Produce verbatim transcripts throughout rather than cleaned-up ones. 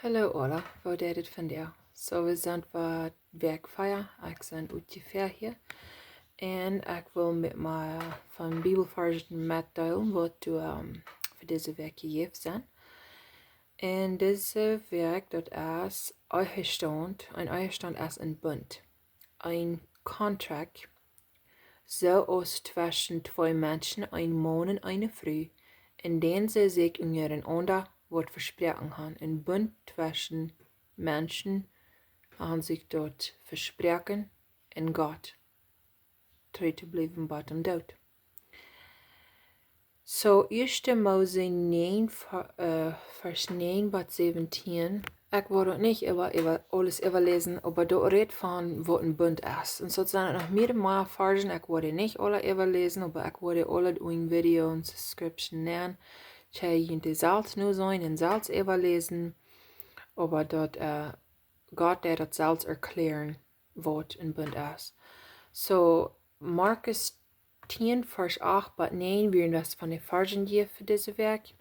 Hallo aula, woo jeit et vondoag? Soo, wie sent bie Wäakj vea, ekj sie utjefäa hia. Un ekj well met mie von Bibelvarzen metdeelen waut doa, ähm, fa dise Wäakj jejäft sent. Un dise Wäakj, daut es Ehestaunt, een Ehestaunt es een Bunt, een Contract, soo aus tweschen twee Menschen, een Maun un eene Fru, en dän see sikj unjarenaunda waut vesproaken han. Een Bunt tweschen Menschen, han sikj daut vesproaken en Gott tru to bliewen bat em Doot. Soo, ieeschte Mose näajen, Ver-, äh, Varsch näajen bat säwentieen. Ekj woa daut nich äwa, äwa aules äwaläsen, oba daut rät von waut een Bunt es. Un soo sent noch mea, mea Varzen, ekj woa dee nich aula äwaläsen, oba ekj woa dee aula en Video un Subscription nämen. Kjenn jie dee selfst noseenen un selfst äwaläsen. Oba daut, äh, Gott deit daut selfst erklären, waut een Bunt es. Soo, Markus tieen, Varsch acht bat näajen, wia een waut von de Varzen hia fa dise Wäakj.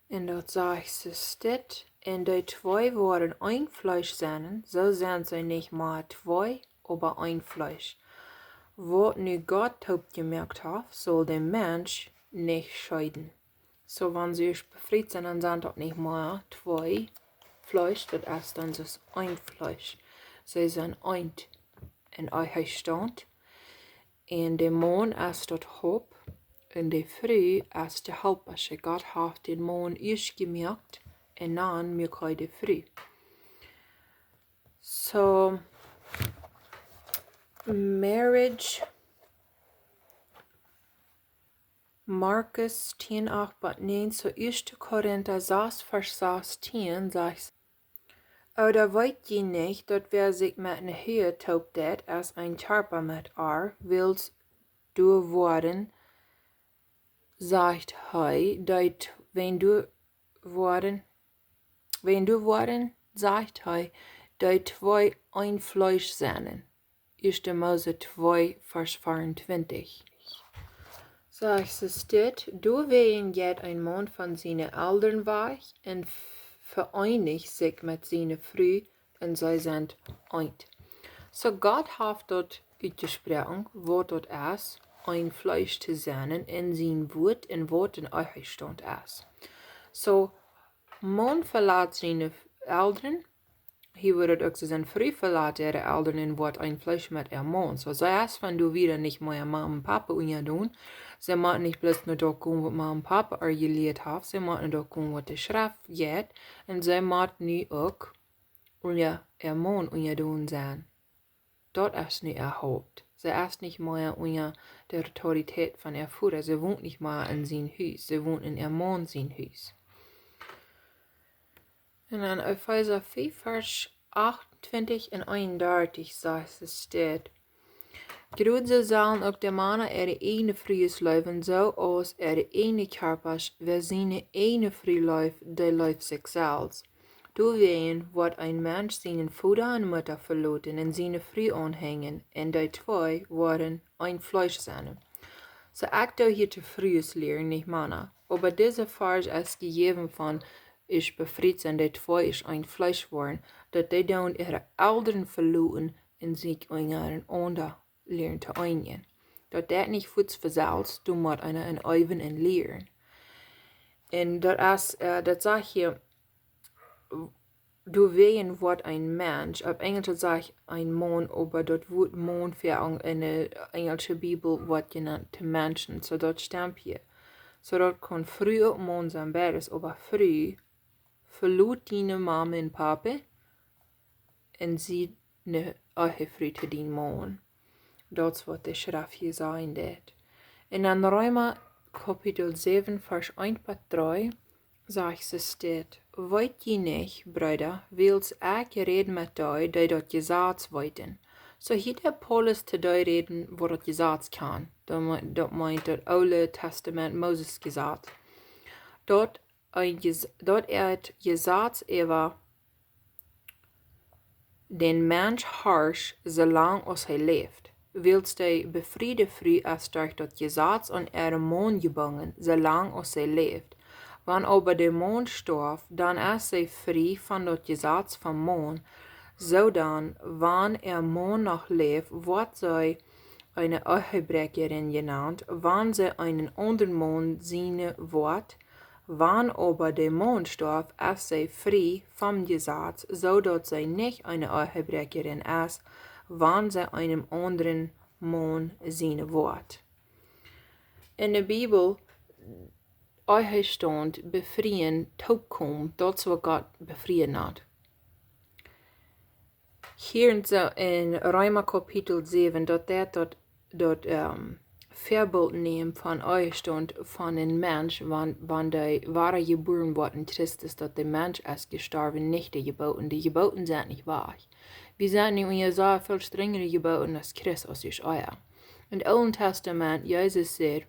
Un daut sajcht soo dit: "Un dee twee woaren een Fleesch sennen, soo sent see nich mea twee, oba een Fleesch. Waut nu Gott toop jemoakt haft, saul de Mensch nich scheiden." Soo, wan see ieescht befriet sent, dan sent daut nich mea twee Fleesch, daut es dan bloos een Fleesch. See sent eent en Ehestaunt. Un de Maun es daut Haupt, un de Fru es de Halpasche. Gott haft dän Maun ieescht jemoakt, un dan muak hee de Fru. Soo, marriage, Markus tieen acht bat näajen, soo ieeschte Korinta sas, Varsch sastieen, sajcht: "Ooda weet jie nich, daut wäa sikj met ne Hua toop deit, es een Kjarpa met ar? Wiels doa woaren, sajcht hee, dee t-, wan doa woaren, wan doa woaren, sajcht hee, dee twee een Fleesch sennen." Ieeschte Mose twee, Varsch vea un twintich. Sajcht soo dit: "Doawäajen jeit een Maun von siene Elren wajch un v-, vereenicht sikj met siene Fru, un see sent eent." Soo, Gott haft daut utjesproaken, waut daut es, een Fleesch to sennen, en sien Wuat un waut een Ehestaunt es. Soo, Maun velat siene Elren, hia woat daut uk soo sennen, Fru velat äare Elren un woat een Fleesch met äa Maun. Soo, see es von doa wieda nich mea Mame un Pape unjadon. See mott nich bloos no daut gonen waut Mame un Pape ar jelieet haft, see mott no daut gonen waut de Schreft jeit. Un see mott nu uk unja äa Maun unjadon sennen. Daut es nu äa Haupt. See es nich mea unja de Autoritäet von äa Voda. See wont nich mea en sien Hus. See wont en äa Maun sien Hus. Un en Efeesa fief, Varsch achtuntwintich un eenundartich sajcht soo dit: "Jrod soo sellen uk de Mana äare ieejne Frues leewen, soo aus äare ieejne Kjarpasch. Wäa siene ieejne Fru leeft, dee leeft sikj selfst. Doawäajen woat een Mensch sienen Voda un Mutta veloten un siene Fru aunhenjen, un dee twee woaren een Fleesch sennen." Soo, ekj doo hia de Frues lieren, nich Mana. Oba dise Varsch es jejäft von ieescht befriet sent, dee twee es een Fleesch woaren, daut dee dan äare Elren veloten un sikj unjarenaunda lieren to eenjen. Daut deit nich fuaz von selfst, doa mott eena en äwen un lieren. Un daut es, äh, daut sajcht hia, doawäajen woat een Mensch, opp Enjelsch sajcht een Maun, oba daut Wuat Maun fa en, en de enjelsche Bibel woat jenant to Menschen, soo daut stemt hia. Soo daut kaun Fru uk Maun sennen, beides, oba Fru, velot diene Mame un Pape un sie ne Ehefru to dien Maun. Daut es waut de Schreft hia sajen deit. Un en Reema Kapitel säwen, Varsch eent bat dree, sajcht soo dit: "Weet jie nich, Breeda, wiels ekj räd met dee, dee daut Jesaz weeten?" Soo hia deit Paulus to dee räden, waut daut Jesaz kjanen. Daut me-, daut meent daut Oole Testament, Moses Jesaz. Daut een Jes-, daut äa Jesaz äwa dän Mensch harscht, soo lang aus hee läft. Wiels dee befriede Fru es derch daut Jesaz aun äaren Maun jebungen, soo lang aus see läft. Wan oba de Maun storf, dan es see frie von daut Jesaz vom Maun. Soo dan, wan äa Maun noch läft, woat see eene Ehebräakjarin jenant, wan see eenen aundren Maun seenen woat. Wan oba de Maun storf, es see frie vom Jesaz, soo daut see nich eene Ehebräakjarin es, wan see eenen aundren Maun seenen woat. En de Bibel, Ehestaunt befrieen, toopkomen, daut es waut Gott befrieen haft. Hia en, soo en Reema Kapitel säwen, daut deit daut, daut, ähm, Väabilt nämen von Ehestaunt von een Mensch, wan, wan dee wada jebuaren woat en Christus, daut de Mensch es jestorwen, nich de Jebooten. De Jebooten sent nich wajch. Wie sent nu en Jesaja väl strenjere Jebooten aus Christus es, ea. Em Oolen Testament, Jesus säd,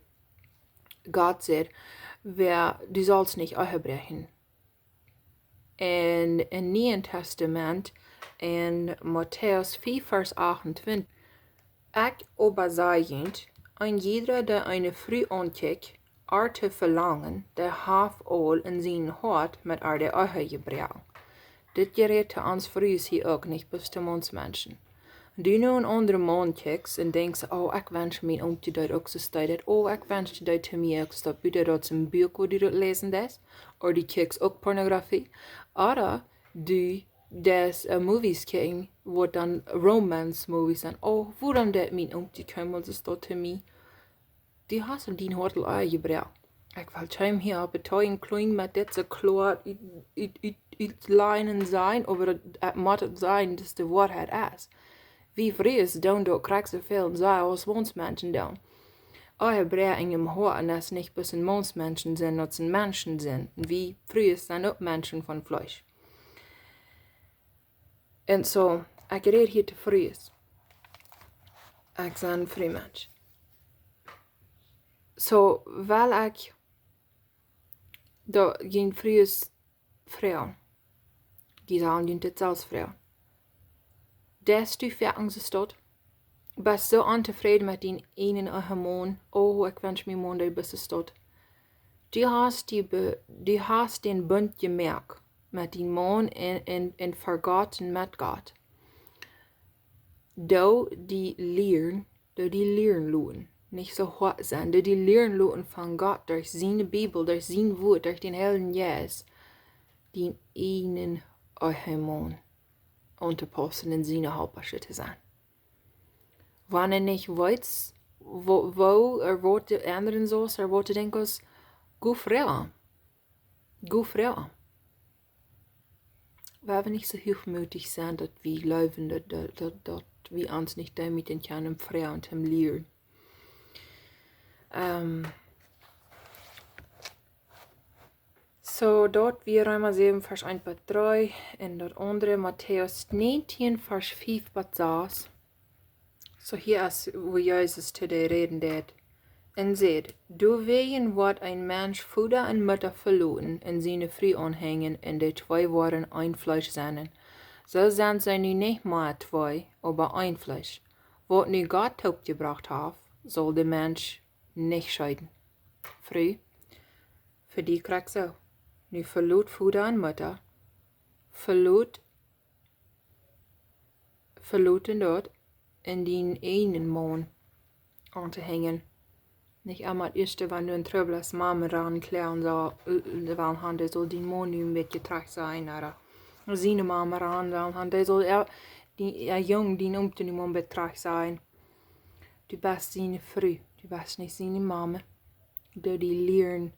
Gott säd, wäa, du saust nich Ehe brechen. En, em Nieen Testament, en Matäus fief, Varsch achtuntwintich, ekj oba saj junt, een jieda, dee eene Fru aunkjikjt, äa to velangen, dee haft aul en sien Hoat met äa de Ehe jebroaken. Dit jerät to ons Frues hia uk, nich bloos to Maunsmenschen. Du nu een aundren Maun kjikjst un denkjst, oh, ekj wensch mien Oomkje deed uk soo, steit daut, oh, ekj wensch dee deed to mie uk soo, daut bediet daut es een Buak, wua du daut läsen deist, ooda du kjikjst uk Pornografie, ooda du deist, äh, Movies kjikjen, waut dan Romance Movies sent, oh, wuarom deed mien Oomkje kjeenmol soo daut to mie. Du hast en dien Hoat aul jebroaken. Ekj well kjeenem hia opp de Tungen kjlien met dit soo kloa ut, ut, ut, utlajen sennen, oba daut, daut mott daut sennen, daut es de Woarheit es. Wie Frues doonen daut krakjt soo väl un saj aus Maunsmenschen doonen. Ea Hebräa en jun Hoat, un daut es nich bloos een Maunsmenschen sennen, daut es een Menschen sennen. Un wie Frues sent uk Menschen von Fleesch. Un soo, ekj räd hia to Frues. Ekj sie een Frumensch. Soo, well ekj daut june Frues froagen. Dee sellen junt dit selfst froagen. Deist du foaken soo daut? Best soo ontofräd met dienen eenen Ehemaun? Oh, ekj wensch mien Maun deed bloos soo daut. Du hast die be-, du hast dän Bunt jemoakt met dienen Maun un, un, un vegoten met Gott. Doo die lieren, doo die lieren loten. Nich soo hoat sennen. Doo die lieren loten von Gott, derch siene Bibel, derch sien Wuat, derch dän Heiljen Jeist, dien eenen Ehemaun auntopaussen un siene Halpasche to sennen. Wan du nich weetst, woo, woo, ooda waut du endren saust, ooda waut du denkjst, go froag am. Go froag am. Wie haben nich soo huachmootich sennen, daut wie jleewen, daut, daut, daut, daut wie ons nich doamet kjennen froagen un lieren. Ähm, soo, daut wia Reema säwen, Varsch eent bat dree, un daut aundre, Matäus näajentieen, Varsch fief bat sas. Soo hia es, wua Jesus to dee räden deed. Un säd: Doawäajen woat een Mensch Voda un Mutta veloten un siene Fru aunhenjen, un dee twee woaren een Fleesch sennen. Soo sent see nu nich mea twee, oba een Fleesch. Waut nu Gott toopjebrocht haft, saul de Mensch nich scheiden. Fru, fa die krakjt soo. Nu velot Voda un Mutta, velot, veloten daut un dienen eenen Maun auntohenjen. Nich emma daut ieeschte, wan du en Trubbel best, Mama rannen kjlien, soo, äh, äh, well han, dee saul dien Maun nu een bät trigj sennen, ooda siene Mama rannen well han, dee saul äa, dee, äa Jung, dien Oomkje nu mau een bät trigj sennen. Du best siene Fru, du best nich siene Mama. Doo die lieren,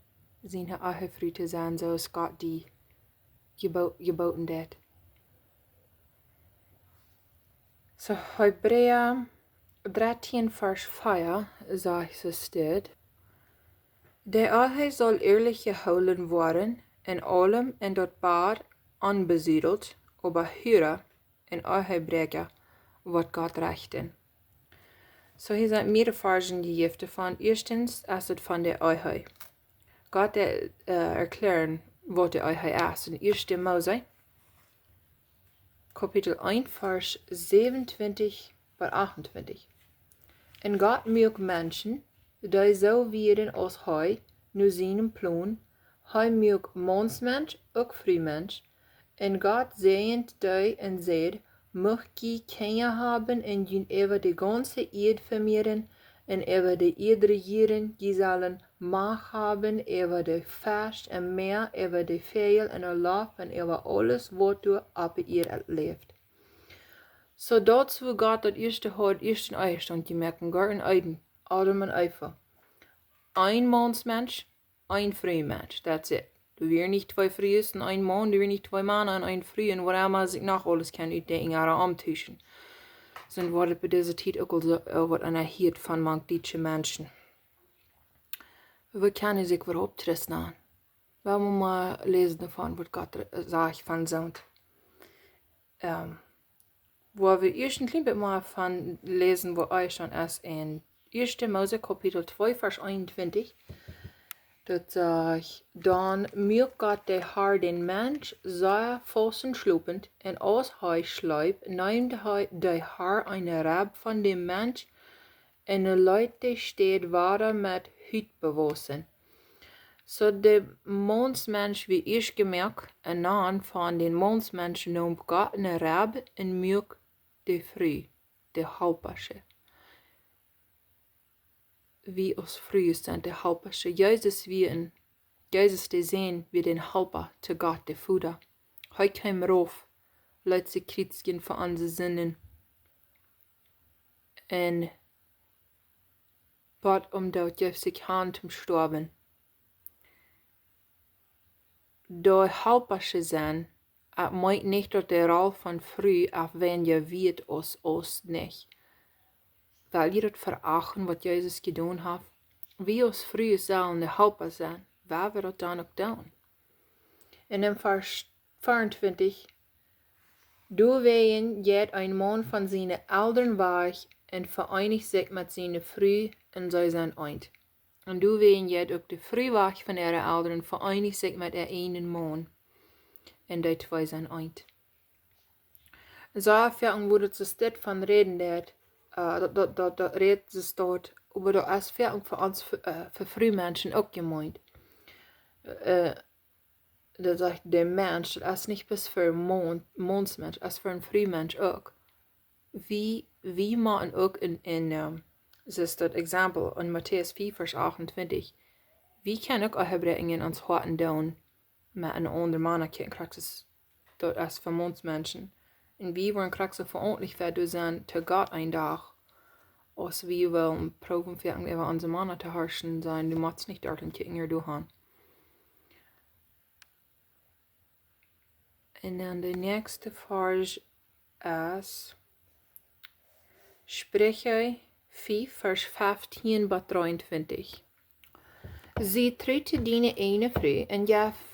siene Ehefru to sennen, soo aus Gott die jebo-, jeboden deed. Soo, Hebräa dartieen, Varsch vea, sajcht et dit: De Ehe saul ierlich jehoolen woaren, en aulem, un daut Bad onbesudelt, oba Hura un Ehebräakja woat Gott rechten. Soo, hia sent mearere Varschen jejäft doavon. Ieeschtens es et von de Ehe. Gott, äh, erkjlären, waut de Ehe es. En ieeschte Mose, Kapitel eent, Varsch säwenuntwintich bat achtuntwintich. Un Gott muak Menschen, dee soo wieren aus hee, no sienen Plon, Hee muak Maunsmensch uk Frumensch. Un Gott säajend dee un säd: Mucht jie Kjinja haben un junt äwa de gaunze Ieed vemieren, un äwa de Ieed rejieren. Jie sellen Macht haben äwa de Fesch em Mäa, äwa de Väajel en de Loft un äwa aules waut doa oppe Ieed läft. Soo daut es woo Gott daut ieeschte haud, ieescht een Ehestaunt jemoakt, Goa un Eeden, Adam un Eva. Een Maunsmensch, een Frumensch, that's it. Doa wieren nich twee Frues un een Maun, doa wieren nich twee Mana un eene Fru un waut emma sikj noch aules kaun utdenkjen, ooda omtuschen. Sent woat et bie dise Tiet uk aul soo, äh, waut aun de Hieed von mank dietsche Menschen. Wie kjennen sikj wada opptristen aun. Well wie mol läsen doavon, waut Gott re-, sajcht von soont. Ähm, wua wie ieescht een kjlien bät mol von läsen, wua hee schon es en ieeschte Mose Kapitel twee, Varsch eenuntwintich. Daut sajcht: Dan muak Gott de Har dän Mensch sea faust schlopent, un aus hee schleep, neem de Har, de Har eene Reb von däm Mensch un leet de Städ wada met Hut bewausen. Soo de Maunsmensch wia ieescht jemoakt, un dan von dän Maunsmensch neem Gott eene Reb un muak de Fru, de Halpasche. Wie aus Frues sent de Halpasche. Jesus wia een, Jesus de Sän wia dän Halpa to Gott de Voda. Hee kjeem rauf, leet sikj kjriezjen fa onse Sinden. Un bat om doot jeef sikj han toom stoawen. De Halpasche sennen, et meent nich daut de Roll von Fru opp weinja wieet es aus nich. Well jie daut veachten, waut Jesus jedonen haft? Wie aus Frues sellen de Halpa sennen, woa wie daut dan uk doonen. Un en Varsch veeauntwintich: Doawäajen jeit een Maun von siene Elren wajch un vereenicht sikj met siene Fru, un see sent eent. Un doawäajen jeit uk de Fru wajch von äare Elren, vereenicht sikj met äaren Maun, un dee twee sent eent. Soo, foaken woat et soo steit von räden daut, äh, daut, daut, daut, daut rät sikj doa, oba daut es foaken fa ons, äh, fa Frumenschen uk jemeent. Äh, daut sajcht de Mensch, daut es nich bloos fa Maun, Maunsmensch, es fa een Frumensch uk. Wie, wie motten uk en, en, ähm, soo es daut Example en Matäus vea, Varsch achtuntwintich. Wie kjennen uk Ehebräakjen en ons Hoaten doonen met een aundren Maun, krakjt soo aus daut es fa Maunsmenschen. Un wie woaren krakjt soo veauntwuatlich fa daut sennen to Gott een Dach, aus wie wellen proowen fa äwa onse Mana to harschen, sent, du motst nich doa een Kjinja doa han. Un dan de näakjste Varsch es Spricha fea, Varsch feftieen bat dreeuntwintich. Sie tru to diene ieejne Fru un jeff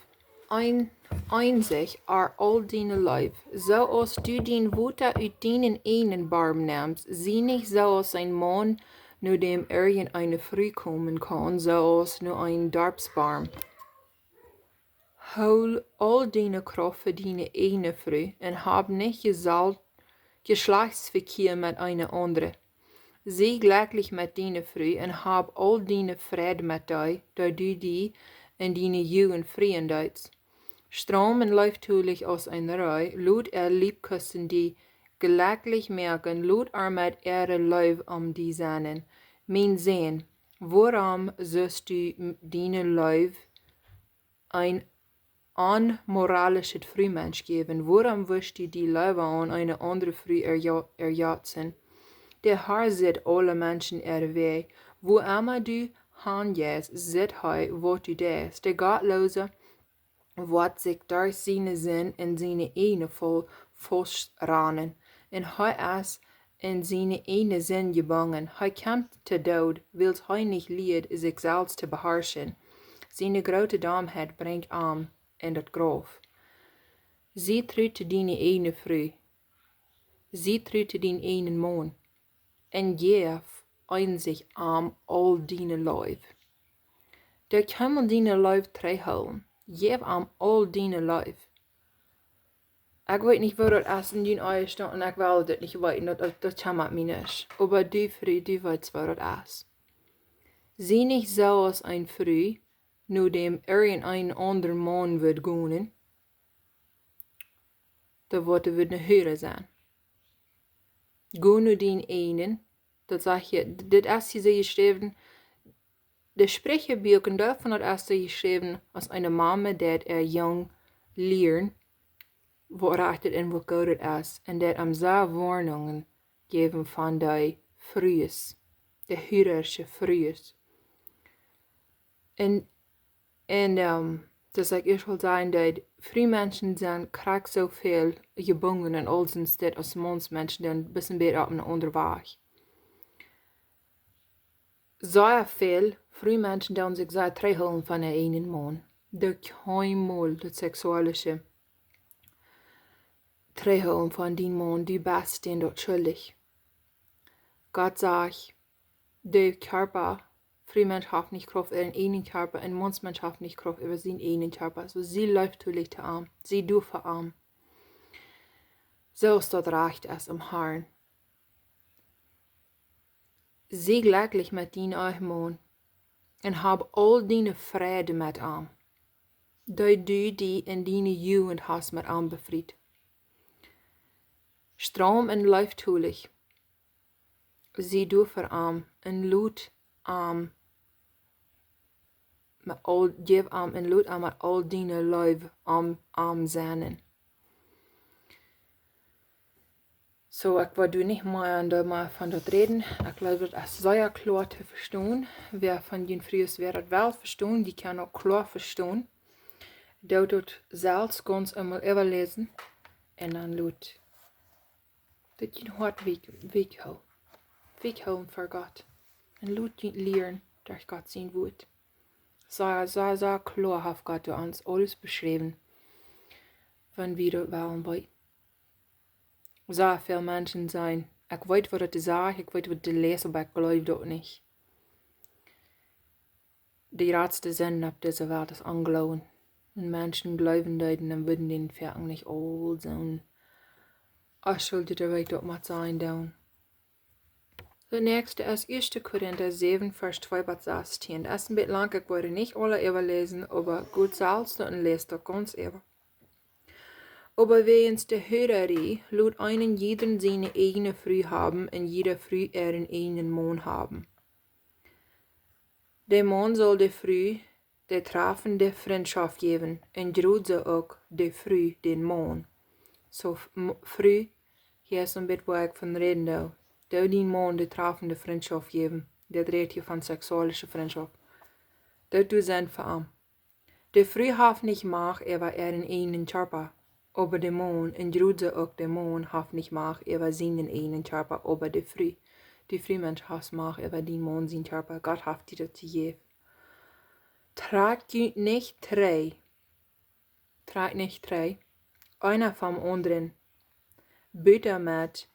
een, eensich äa aul diene Leew, soo aus du dien Wota ut dienen ieejnen Borm nemst. Sie nich soo aus een Maun, no däm irjent eene Fru komen kaun, soo aus no een Darpsborm. Hool aul diene Krauft fa diene ieejne Fru un hab nich Jesal-, Jeschlajchtsvekjia met eene aundre. Sie jlekjlich met diene Fru un hab aul diene Freid met dee, dee du die en diene Jugent frieen deetst. Straum un leeftolich aus een Ree, lot äa Liebkosen die jlekjlich moaken, lot äa met äare Leew om die sennen. Mien Sän, wuarom sust du m-, diene Leew een onmoralischet Frumensch jäwen? Wuarom wurscht du die leewa aun eene aundre Fru erjo-, erjotzen? De Har sitt aule Menschen äare Wäaj. Wua emma du han jeist, sitt hee, waut du deist. De Gottloose woat sikj derch siene Sind en siene ieejne Faul faust ranen. Un hee es en siene ieejne Sind jebungen. Hee kjemt to Doot, wiels hee nich lieet, sikj selfst to beharschen. Siene groote Domheit brinjt am en daut Grauf. Sie tru to diene ieejne Fru. Sie tru to dienen ieejnen Maun. Un jeff eensich am aul diene Leew. Dee kaun diene Leew trigjhoolen. Jeff am aul diene Leew. Ekj weet nich, woo daut es en dien Ehestaunt, un ekj well daut nich weeten, daut, daut, daut kjemmat mie nich. Oba du, Fru, du weetst, woo daut es. Sie nich soo aus eene Fru, no däm irjent een aundren Maun wudd gonen, dan wudd hee wudd ne Hura sennen. Go no dien eenen, daut sajcht hia, dit es hia soo jeschräwen, de Spricha Buak, daut von daut es soo jeschräwen, aus eene Mame deit äa Jung lieren, waut rajcht un waut goodet es, un deit am soo Woarnungen jäwen von dee Frues, de hurarsche Frues. Un, un, ähm, daut ekj ieescht well sajen, daut Frumenschen sent krakjt soo väl jebungen en aul sien Stekj aus Maunsmenschen, dan bloos een bät opp een aundren Wajch. Sea väl Frumenschen doonen sikj sea trigjhoolen von äa eenen Maun. Doo kjeenmol daut seksualische trigjhoolen von dien Maun, du best dän daut schuldich. Gott sajcht, de Kjarpa, Frumensch haft nich Krauft äwa äaren eenen Kjarpa, un Maunsmensch haft nich Krauft äwa sienen eenen Kjarpa. Soo, sie leeftolich to am, sie doa fa am. Soo aus daut rajcht es em Harn. Sie jlekjlich met dienen Ehemaun un hab aul diene Freid met am, dee du die en diene Jugent hast met am befriet. Straum un leeftolich, sie doa fa am un lot am met aul, jeff am un lot am met aul diene Leew am, am sennen. Soo, ekj wull doa nich mea aun doa mea von daut räden. Ekj jleew, daut es sea kloa to vestonen. Wäa von june Frues, wäa daut well vestonen, dee kaun uk kloa vestonen. Doot daut selfst gaunz eemol äwaläsen un dan lot daut jun Hoat weekj, weekj hoolen. Weekj hoolen fa Gott. Un lot junt lieren derch Gott sien Wuat. Soo, soo, soo kloa haft Gott doa ons aules beschräwen, wan wie daut wellen weeten. Soo väl Menschen sajen, ekj weet, waut daut sajcht, ekj weet, waut daut läst, oba ekj jleew daut nich. De jratste Sind opp dise Welt es Onjloowen. Un Menschen jleewen daut un wudden dän foaken nich aul soo aus schuldig, daut weet, daut mott sennen doonen. De näakjste es ieeschte Korinta säwen, Varsch twee bat sastieen. Daut es een bät lang, ekj woa nich aule äwaläsen, oba Gott selfst, un läst daut gaunz äwa. Oba wäajens de Hurarie, lot eenen jieda siene ieejne Fru haben un jiede Fru äaren ieejnen Maun haben. De Maun saul de Fru de trafende Frintschoft jäwen un jrod soo uk de Fru dän Maun. Soo, F-, M-, Fru, hia es een bät, wua ekj von räden doo. Doo dien Maun de trafende Frintschoft jäwen. Dit rät hia von seksualische Frintschoft. Doo du sennen fa am. De Fru haft nich Macht äwa äaren eenen Kjarpa, oba de Maun, un jrod soo uk de Maun haft nich Macht äwa sienen eenen Kjarpa, oba de Fru. De Frumensch haft Macht äwa dien Maun sien Kjarpa. Gott haft die daut jejäft. Trakjt junt nich trigj. Trakjt nich trigj, eena vom aundren. Buta met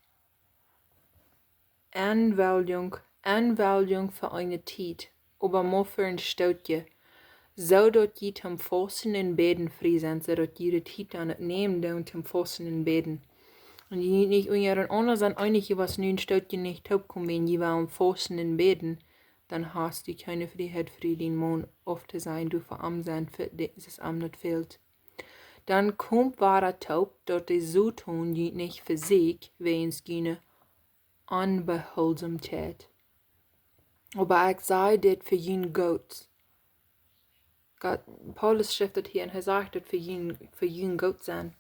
Enwilligung, Enwilligung fa eene Tiet, oba mau fa een Stootje, soo daut jie toom Fausten un Bäden frie sent, soo daut jie de Tiet aun daut nämen doonen toom Fausten un Bäden. Un jie nich unjarenaunda sent eenich, jie waut nu een Stootje nich toopkomen, jie wellen Fausten un Bäden, dan hast du kjeene Frieheit, frie dien Maun auf to sennen, du fa am sennen, fa de-, es am daut fält. Dan komt wada toop, daut de Soton junt nich vesieekjt, wäajens june Onbehuldsaumkjeit. Oba ekj saj dit fa jun Goots. Gott, Paulus schrift daut hia un hee sajcht daut fa jun, fa jun Goots sennen.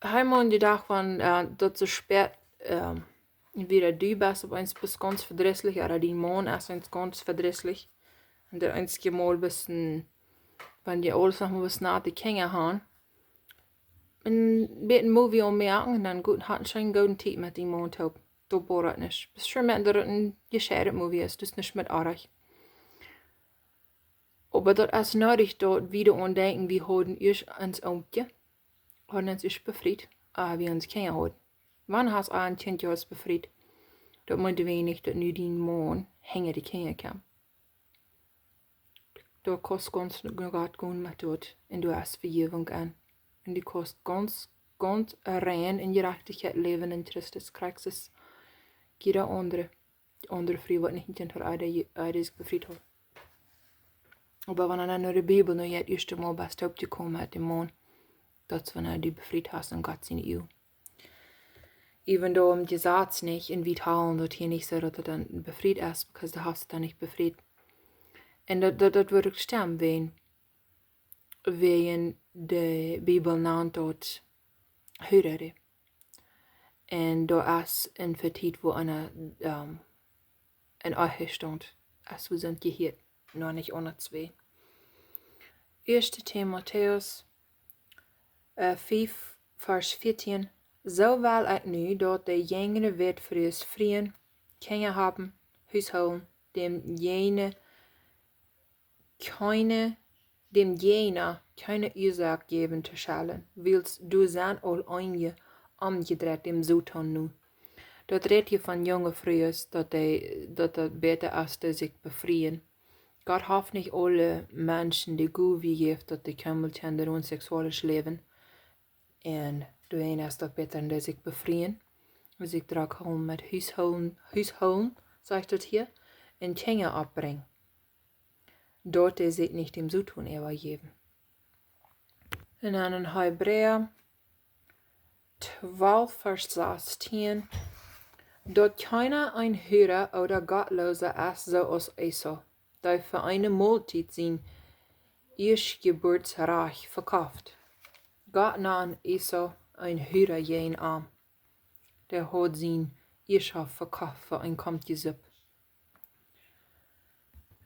Hee meent dee Dach von, äh, daut soo spät, ähm, entwäda du best opp eemol best gaunz vedrisslich, ooda dien Maun es eemol gaunz vedrisslich. Un daut eensje Mol best du, wan du aules noch mol best no de Kjinja gonen. Een bät Movie aunmoaken un dan goot, hast eene scheene goode Tiet met dien Maun toop. Daut boat nich. Best scheen met daut een jescheidet Movie es, daut es nich met oajch. Oba daut es needich, daut wie doaraun denkjen, wie hauden ieescht ons Oomkje, hauden ons ieescht befriet, ea wie ons Kjinja hauden. Wan hast een Kjint jehaut befriet, daut meent nich, daut nu dien Maun hinja de Kjinja kjemt. Daut kost gaunz no Gott gonen met daut, un du hast Vejäwunk aun. Un du kaust gaunz, gaunz rein en Jerajchtichkjeit läwen en Christus, krakjt soo aus jieda aundre. de aundre Fru waut nich en Kjint haud, ea dee, ea dee sikj befriet haud. Oba wan eena no de Bibel, no jeit, ieeschte Mol best du oppjekomen met dän Maun, daut es wan du befriet hast en Gott siene Uagen. Even though em Jesaz nich, un wie talen daut hia nich soo, daut et dan befriet es, because du hast et dan nich befriet. Un daut, daut, daut wudd uk stemmen, wäajen, wäajen de Bibel nant daut Hurerei. Un daut es en Tiet, wua eena, ähm, en Ehestaunt es, wua sent jehieet, noch nich aundasch wea. Ieeschte Timotäus, äh, fiew, Varsch vieetieen. Soo well ekj nu, daut de jinjre Wätfrues frieen, Kjinja haben, Hus hoolen, däm jane kjeene, däm jana kjeene Uasoak jäwen to schellen, wiels doa sent aul eenje omjedreit däm Soton no. Daut rät hia von junge Frues, daut dee, daut daut bäta es, dee sikj befrieen. Gott haft nich aule Menschen de Gow jejäft, daut dee kjennen met Kjinja un seksualisch läwen. Un doaromm es daut bäta, dee sikj befrieen, sikj drock hoolen met Hus hoolen, Hus hoolen, sajcht daut hia, un Kjinja oppbrinjen. Daut dee sikj nich däm Soton äwajäwen. Un dan en Hebräa twalf, Varsch sastieen. Daut kjeena een Hura ooda Gottloosa es, soo aus Esau, dee fa eene Moltiet sien Ieeschtjebuatsrajcht vekoft. Gott nand Esau een Hura jäajen am. Dee haud sien Ieeschoft vekoft fa een Komkje Supp.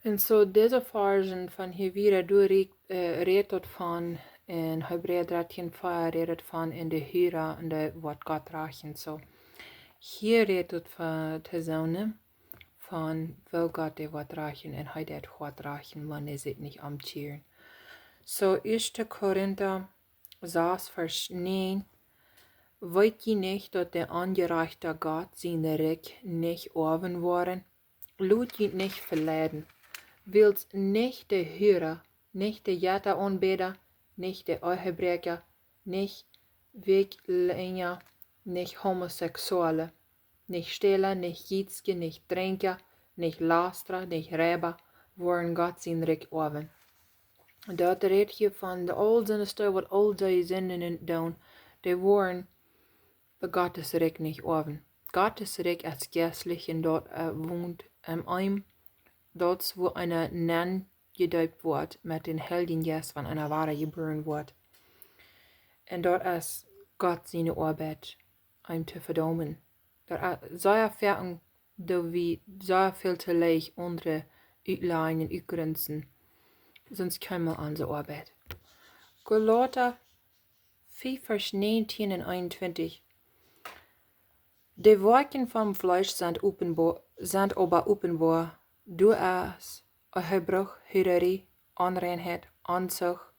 Un soo dise Varschen von hia wieda, doa rät, äh, rät daut von, en Hebräa dartieen vea rät daut von en de Hura un dee woat Gott rajchten. Soo, hia rät daut von, to soone, von woo Gott dee woat rajchten un hee deit Gott rajchten, wan dee sikj nich omkjieren. Soo, ieeschte Korinta sas, Varsch näajen. Weet jie nich, daut de onjerajchta Gott sien Rikj nich oawen woaren? Lot junt nich veleiden, wiels nich de Hura, nich de Jettaaunbäda, nich de Ehebräakja, nich Wieekjlinja, nich Homosexuelle, nich Stäla, nich Jietsje, nich Drinkja, nich Lastra, nich Reiba woaren Gott sien Rikj oawen. Daut rät hia von de aul sent, waut aul dee Sinden doonen, dee woaren Gott sien Rikj nich oawen. Gott sien Rikj es jeistlich un daut, äh, wont en eenem, daut es wua eena nenn jedeept woat met dän Heiljen Jeist, wan eena wada jebuaren woat. Un daut es Gott siene Oabeit, eenem to vedaumen. Daut es sea foaken, daut wie sea väl to leicht aundre utlajen un utgrenzen, sonst kjennen wie onse Oabeit. Galata fiew, Varsch näajentieen un eenuntwintich. De Woakjen vom Fleesch sent openboa, sent oba openboa, daut es Ehebruch, Hurerei, Onreinheit, Onzucht,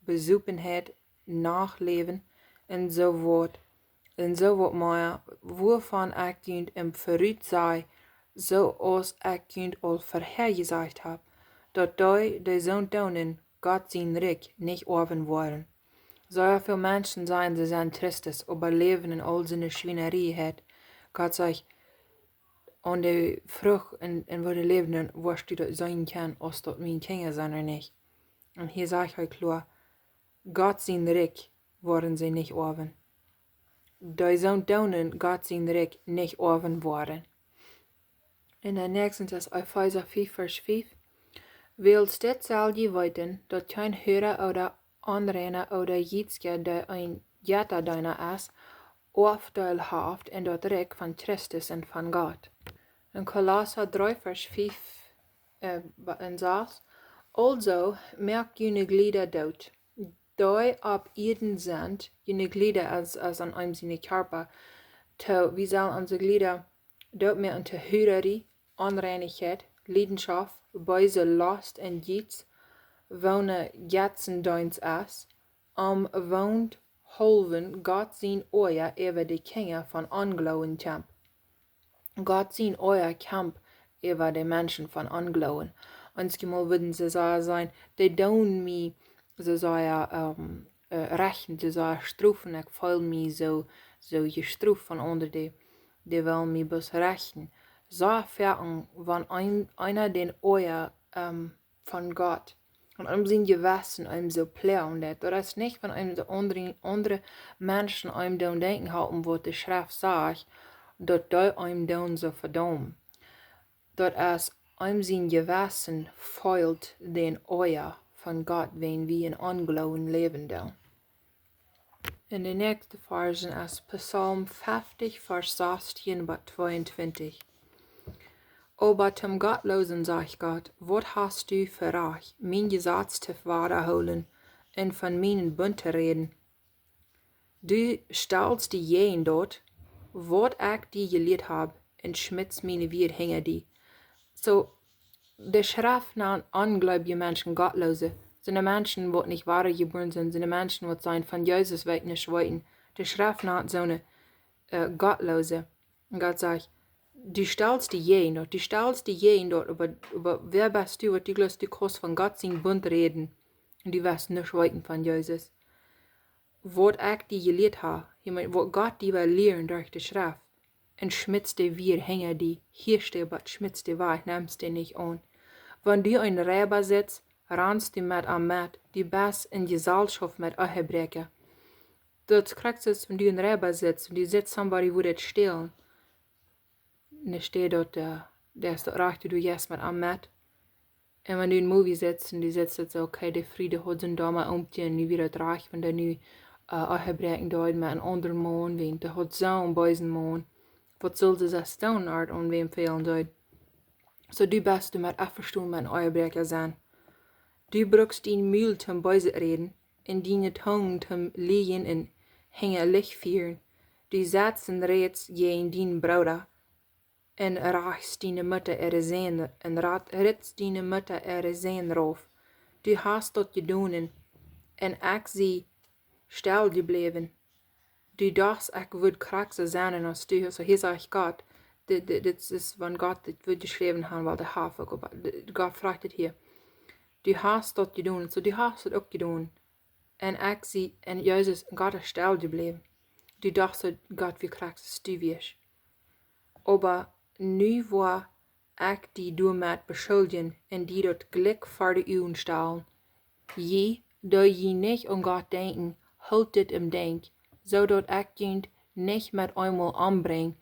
Besopenheit, Nachtläwen, un soo waut, un soo waut mea, wuavon ekj junt em Verut säd, soo aus ekj junt aul verhäa jesajcht hab, daut dee, dee soont doonen, Gott sien Rikj nich oawen woaren. Sea väl Menschen sajen, see sent Christen, oba läwen en aul siene Schwienarie. Gott sajcht, aun de Frucht un, un woo dee läwen, dan woascht du daut seenen kjennen, aus daut miene Kjinja sent ooda nich. Un hia sajcht hee kloa, Gott sien Rikj woaren see nich oawen. Dee soont doonen, Gott sien Rikj nich oawen woaren. Un de näakjste es Efeesa fiew, Varsch fiew. Wiels dit sell jie weeten, daut kjeen Hura ooda Onreina ooda Jietsja, dee een Jettadeena es, Aundeel haft en daut Rikj von Christus un von Gott. En Kolossa dree, Varsch fiew, äh, ba-, un sas. Aulsoo, moakt june Jlieda doot, dee opp Ieed sent, june Jlieda es, es aun eenem siene Kjarpa. To, wie sellen onse Jlieda doot moaken to Hurarie, Onreinichkjeit, Liedenschoft, beese Lost un Jiets, woone Jetzendeenst es, om woont haulwen Gott sien Oaja äwa de Kjinja von Onjloowen kjempt. Gott sien Oaja kjempt äwa de Menschen von Onjloowen. Eenjemol wudden see soo sajen, dee doonen mie soo sea, ähm, äh, rechten, soo sea strofen, ekj feel mie soo, soo jestroft von aundre, dee, dee wellen mie bloos rechten. soo foaken, wan een, eena dän Oaja, ähm, von Gott, wan eenem sien Jewessen eenem soo ploagen deit. Daut es nich, wan eenem de aundre, aundre Menschen eenem doonen denkjen halpen, waut de Schreft sajcht, daut dee eenem doonen soo vedaumen. Daut es, eenem sien Jewessen feelt dän Oaja von Gott, wan wie en Ongloowen läwen doonen. Un de näakjste Varsch es Psalm fefftich, Varsch sastieen bat tweeuntwintich. Oba toom Gottloosen sajcht Gott: Waut hast du fa Rajcht, mien Jesaz to wadahoolen un von mienen Bunt to räden? Du stalst die jäajen daut, waut ekj die jelieet hab, un schmitst miene Wieed hinja die. Soo, de Schreft nant ongleewje Menschen Gottloose. Sent de Menschen, waut nich wadajebuaren sent, sent de Menschen, waut sent von Jesus wajch nich weeten. De Schreft nant soone, äh, Gottloose. Un Gott sajcht: Du stalst die jäajen daut, du stalst die jäajen daut, oba, oba wäa best du, waut du jleefst, du kaust von Gott sien Bunt räden, un du west nuscht weeten von Jesus? Waut ekj die jelieet hab, ekj meen, waut Gott die well lieren derch de Schreft, un schmitst de Wieed hinja die, hia steit, bat schmitst de wajch, nemst dee nich aun. Wan du en Reiba sitst, ranst du met am met, du best en Jeselschoft met Ehebräakja. Daut krakjt soo aus wan du en Reiba sitst un du sitst somebody, woo daut stälen. Nich daut, äh, daut es daut rajchte, du jeist met am met. Un wan du en movie sitst un du sitst daut soo, okay, de Fru, dee haud soon domme Oomkje un nu wia daut rajcht, wan dee nu, äh, Ehebräakjen deed met een aundren Maun, wiels dee haud soon beesen Maun. Waut sull see daut doonen, wan wäm fälen deed? Soo, du best doamet envestonen met een Ehebräakja sennen. Du brukst dien Mul toom Beeset räden, un diene Tung toom lieejen un hinja Licht fieren. Du setst un rätst jäajen dienen Brooda, un rajchst diene Mutta äare Sän, un rat-, ritst diene Mutta äare Sän rauf. Du hast daut jedonen, un ekj sie stell jebläwen. Du dochst, ekj wudd krakjt soo sennen aus du. Soo, hia sajcht Gott, dit, dit, dit es, wan Gott dit wudd jeschräwen haben, wiels de Hafe, de, Gott frajcht dit hia. Du hast daut jedonen, soo, du hast daut uk jedonen. Un ekj sie, un Jesus, Gott es stell jebläwen. Du dochst, daut Gott wia krakjt soo aus du wieescht. Oba nu woa ekj die doamet beschuldjen un die daut Jlikj ver de Uagen stalen. Jie, dee jie nich aun Gott denkjen, hoolt dit em Denkj, soo daut ekj junt nich met eemol ombrinj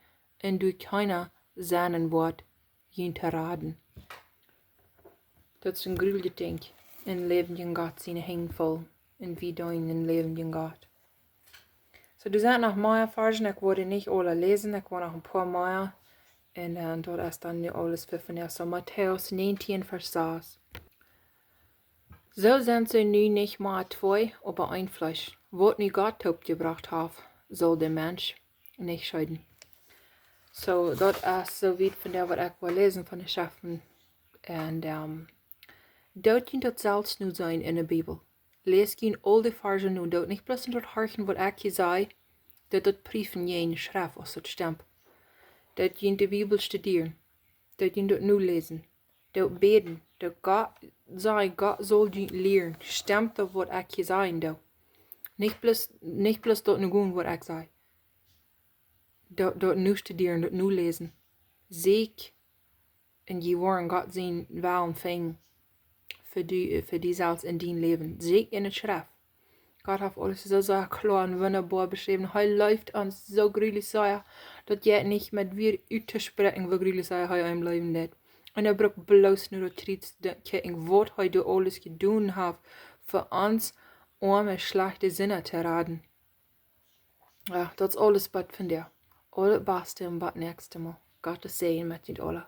un doa kjeena sennen woat, junt to raden. Daut es een grueljet Dinkj, een läwendjen Gott siene Henj faulen, un wie deenen een läwendjen Gott. Soo, doa sent noch mea Varschen, ekj woa dee nich aule läsen, ekj woa noch een poa mea. Un, äh, daut es dan nu aules fa vondoag. Soo, Matäus näajentieen, Varsch sas. Soo sent see nu nich mea twee, oba een Fleesch. Waut nu Gott toopjebrocht haft, saul de Mensch nich scheiden. Soo, daut es soo wiet von daut, waut ekj well läsen von de Schreften. Un, ähm, doot junt daut selfst nu seenen en de Bibel. Läst junt aul de Varschen nu, doot nich bloos daut horchen, waut ekj hia saj, doot daut priefen jäajen de Schreft, aus daut stemt. Doot junt de Bibel studieren. Doot junt daut nu läsen. Doot bäden. Doot Gott, saj, Gott saul junt lieren. Stemt daut, waut ekj hia sajen doo? Nich bloos, nich bloos daut nu gonen, waut ekj saj. Doot, doat nu studieren, doat nu läsen. Sieekj, un jie woaren Gott sienen Wellen finjen fa die, fa die selfst en dien Läwen. Sieekj en de Schreft. Gott haft aules soo, soo kloa un wundaboa beschräwen. Hee leeft ons soo grulich sea, daut jeit nich met Wieed uttospräakjen, woo grulich sea hee ons leewen deit. Un hee brukt bloos no daut Kjriez to kjikjen, waut hee doa aules jedonen haft, fa ons oame, schlajchte Sinda to raden. Jo, daut es aules waut von vondoag. Aule Baste un bat näakjstet Mol. Gottes Säajen met junt aule.